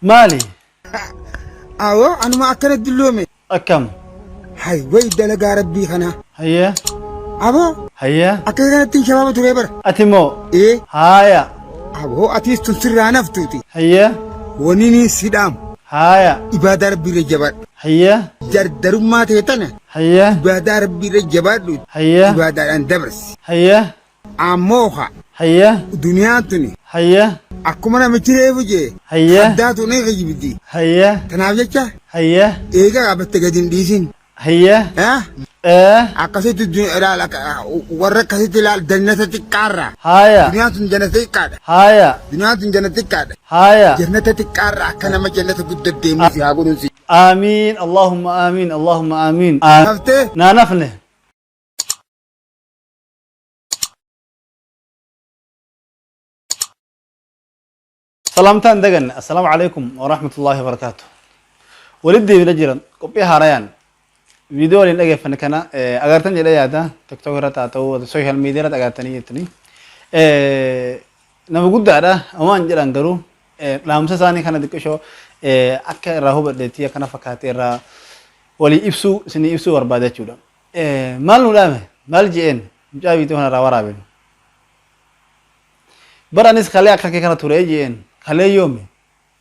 Maali? Awoo anuma akkana dulloome. Akkam? Hay way dalagaa rabbii kanaa. Hayyee? Aboo Hayyee? akka kanatti hin shabaaba turee bara. Ati moo? Ee Haaya. aboo atiis tun sirraa naftuuti. Hayyee? Wani niin si dhaamu Haaya. ibaadaa rabbiirra jabaadhu. Hayyee? Dardarummaa ta'e tana Hayyee? ibaadaa rabbiirra jabaadhu. Hayyee? Ibaadaadhaan dabarsi. Hayyee? Ammoo haa Hayyee? duniyaan tuni Hayyee? akkuma namichi reefu jee Hayyee? addaatu ni kijibdi. Hayyee? Tanaaf jecha Hayyee? eega qabatte gadi hin dhiisin. Hayyee? Eh? Ee? Akkasitti ilaal warra akkasitti ilaal jannata xiqqaarraa. Haaya. Duniyaan tun jannata xiqqaadha. Haaya. Duniyaan tun jannata xiqqaadha. Haaya. Jannata xiqqaarraa akka nama jannata guddaa deemuu si haa godhuun si. Aamiin. Allahumma aamiin. Allahumma aamiin. Haftee Naa nafne. Salaamtaan daganne. Assalaamu alaikum wa rahmatullahi wa barakaatuh. Walitti deebina jiran qophii haarayaan viidiyoo waliin dhageeffanne kana agartan jedhee yaada TikTok irratti haa ta'u social media irratti agartanii jettanii. Nama guddaadha waan jedhan garuu dhaamsa isaanii kana xiqqishoo akka irraa hubadheetti akkana fakkaate irraa walii ibsuu isinii ibsuu barbaada jechuudha. Maal nu dhaame maal je'een mucaa viidiyoo kana irraa waraabeen. Bara anis kalee akka kee kana ture je'een kalee yoomi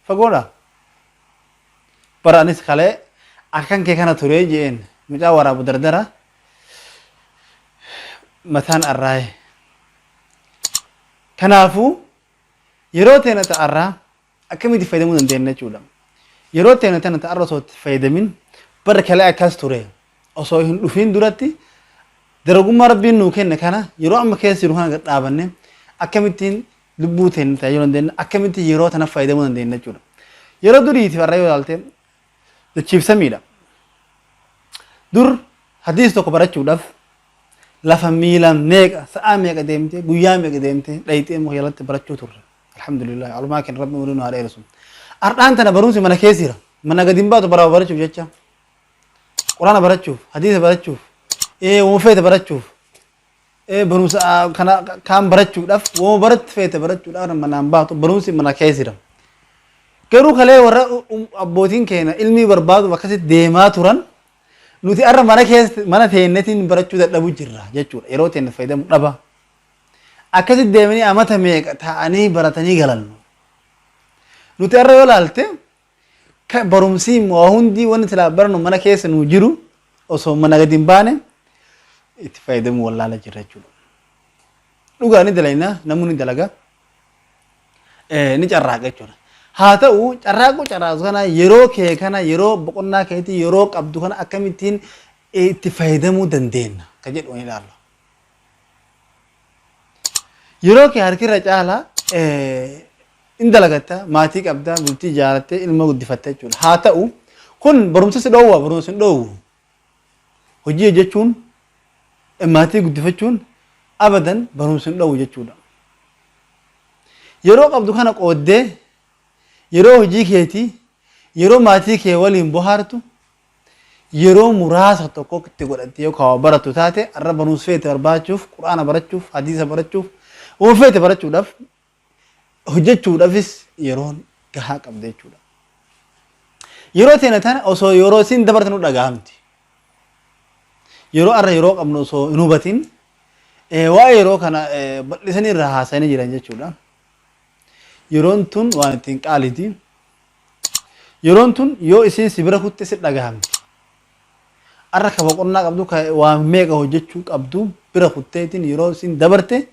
fagoodha. Bara anis kalee akkan kee kana ture je'een mucaa waraabu dardara mataan arraaye. Kanaafuu yeroo teena ta'arraa akkamitti fayyadamuu dandeenya jechuudha. Yeroo teena tana ta'arra osoo itti fayyadamin bara kalee akkas ture osoo hin dhufiin duratti dargagummaa rabbiin nuu kenne kana yeroo amma keessa jiru kana gad dhaabanne akkamittiin lubbuu teenya tajaajiluu dandeenya akkamittiin yeroo tana fayyadamuu dandeenya jechuudha. Yeroo duriitiif har'a yoo ilaalte dachiif samiidha. Dur hadiis tokko barachuudhaaf lafa miilaan meeqa sa'aa meeqa deemtee guyyaa meeqa deemtee dhayxee muka jalatti barachuu turre. Alhamdulillah olumaa kenna rabbi umurii nu haa dheeressu. Har'aan tana barumsi mana keessa jira. Mana gadi hin baatu bara barachuuf jecha. Quraana barachuuf, hadiisa barachuuf, wama feete barachuuf, barumsa kana kaan barachuudhaaf, wama baratti feete barachuudhaaf manaan baatu barumsi mana keessa jira. Garuu kalee warra abbootiin keenya ilmii barbaaduuf akkasitti deemaa turan nuti har'a mana keessa mana teennetiin barachuu dadhabuu jirra jechuudha. Yeroo teenne fayyadamu dhaba. Akkasitti deemanii amata meeqa taa'anii baratanii galan. Nuti har'a yoo ilaalte barumsi waa hundi wanni silaa barannu mana keessa nuu jiru osoo mana gadi hin baane itti fayyadamuu wallaala jirra jechuudha. Dhugaa ni dalayna namni ni dalaga ni carraaqa jechuudha. Haa ta'u carraaquu carraaqu kana yeroo kee kana yeroo boqonnaa keetii yeroo qabdu kana akkamittiin itti fayyadamuu dandeenya ka jedhu ni ilaalla. Yeroo kee harkirra caalaa in dalagatta, maatii qabda, bultii ijaarattee ilma guddifatta jechuudha. Haa ta'u kun barumsa si dhoowwa, barumsa hin dhoowwu. Hojii hojjechuun, maatii guddifachuun abadan barumsa hin dhoowwu jechuudha. Yeroo qabdu kana qooddee yeroo hojii keetii, yeroo maatii kee waliin bohaartu, yeroo muraasa tokko itti godhattee yoo waa barattu taate har'a barumsa feete barbaachuuf, quraana barachuuf, hadiisa barachuuf, waan feete barachuudhaaf hojjechuudhaafis yeroon gahaa qabda jechuudha. Yeroo teena tana osoo yeroo isin dabarte nu dhagahamti. Yeroo har'a yeroo qabnu osoo hin hubatin waa'ee yeroo kana bal'isanii irraa haasa'anii jiran jechuudha. Yeroon tun waan ittiin qaaliiti. Yeroon tun yoo isiin si bira kutte si dhagahamti. Har'a ka boqonnaa qabdu ka waa meeqa hojjechuu qabdu bira kutteetiin yeroo isiin dabarte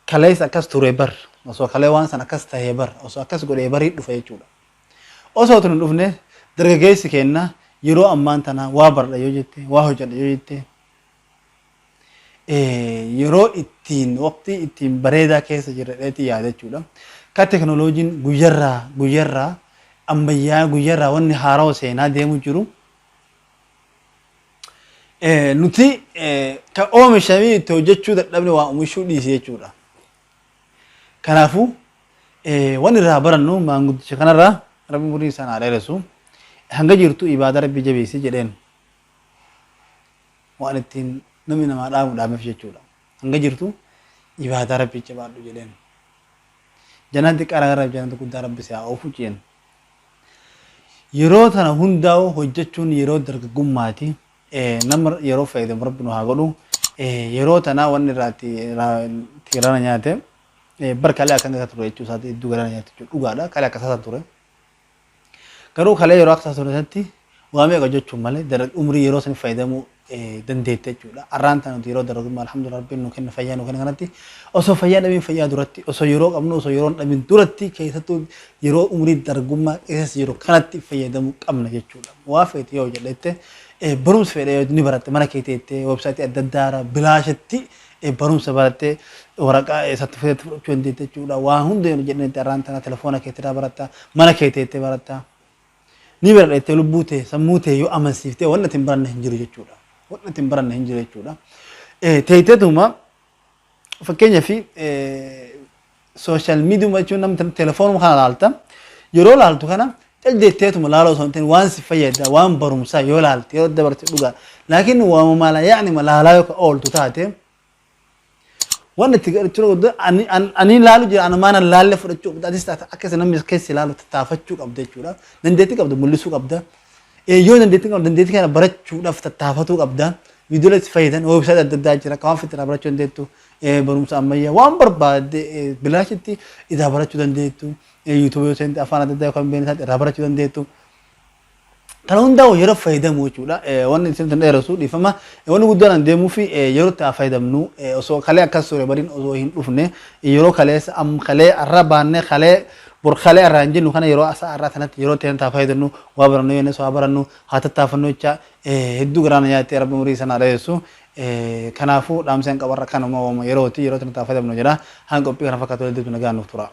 kaleessa akkas ture bar osoo kalee waan san akkas tahee bar osoo akkas godhee barii dhufa jechuudha. Osoo tun hin dhufne dargaggeessi keenna yeroo ammaan tana waa baradha yoo jette waa hojjedha yoo jette yeroo ittiin waqtii ittiin bareedaa keessa jirra dheetii yaada jechuudha. Ka teknooloojiin guyyarraa guyyarraa ammayyaa guyyarraa wanni haarawa seenaa deemu jiru. Nuti ka oomishamii itti hojjechuu dadhabne waa oomishuu dhiisi jechuudha. Kanaafuu wanni irraa barannu maanguddicha kanarraa rabbi umurii isaan haa dheeressu hanga jirtu ibaadaa rabbii jabeessi jedheen. Waan ittiin namni namaa dhaamu dhaameef jechuudha. Hanga jirtu ibaadaa rabbii jabaadhu jedheen. Jannata xiqqaa gara jannata guddaa Rabbi si haa oofu jeen. Yeroo tana hundaa'u hojjechuun yeroo dargaggummaati. Nama yeroo fayyadamu Rabbi nu haa godhu. Yeroo tana wanni irraatti garana nyaate bar kalee akkan akka ture jechuu isaati hedduu garana nyaate jechuudha. Dhugaadha, kalee akka isaa ture. Garuu kalee yeroo akka isaa ture sanatti waa meeqa hojjechuun malee umrii yeroo sanii fayyadamuu dandeette jechuudha. Arraan tana nuti yeroo dargaggummaa, alhamdulillah, Rabbiin nu kenna, fayyaa nu kenna kanatti osoo fayyaa dhabiin fayyaa duratti, osoo yeroo qabnu, osoo yeroo hin dhabin duratti, keessattuu yeroo umrii dargaggummaa keessa jiru kanatti fayyadamuu qabna jechuudha. Waa feete yoo jedhette, barumsa fedhe yoo ni baratte, mana kee teettee website adda addaa bilaashatti barumsa barattee waraqaa sartifikeetii fudhachuu dandeette jechuudha. Waa hunda yoo jedhanitti arraan tana telefoona keetirraa baratta, mana kee teettee baratta. Ni baradhettee lubbuu tee, sammuu tee yoo amansiiftee, wanni ati hin baranne hin jiru jechuudha. Wanni ati hin baranne hin jiru jechuudha. Teetteetuma fakkeenyaaf social media jechuun namni telefoonuma kana laalta. Yeroo laaltu kana caljeetteetuma laaloo osoo hin ta'in waan si fayyada, waan barumsaa yoo laalte yeroo dabarte dhugaa. Laakiin waama mala yaa'ni laalaa yoo ooltu taate, waan itti godhachuu qabdu, ani laalu jira, ana maana laalle fudhachuu qabda. Atis taate akka isa namni keessa ilaalu tattaafachuu qabda jechuudha. Dandeettii qabda mul'isuu qabda. Yoo dandeettii qabda, dandeettii kana barachuudhaaf tattaafatuu qabda. Viidiyoolee itti fayyadan, website adda addaa jira, kan waan fittiraa barachuu dandeettu, barumsa ammayyaa waan barbaadde bilaashitti irraa barachuu dandeettu. YouTube yoo seente, afaan adda addaa yookaan beekni isaatti irraa barachuu dandeettu. Kana hundaa'u yeroo fayyadamu jechuudha. Wanni isin hin dheeressu, dhiifama. Wanni guddaan an deemuu fi yeroo itti haa fayyadamnu, osoo kalee akkas ture bariin osoo hin dhufne, yeroo kaleessa am kalee arra baannee kalee bor kalee arraa hin jennu kana, yeroo asa arraa sanatti yeroo ta'e haa fayyadamnu, waa barannu yennes waa barannu haa tattaafannu jecha. Hedduu garaana nyaattee, Rabbi umurii sana dheeressu. Kanaafuu dhaamseen qabarra kanuma, waama yerooti, yeroo itti haa fayyadamnu jedha. Haan qophii kana fakkaatu hedduutu nagaan nuuf tura.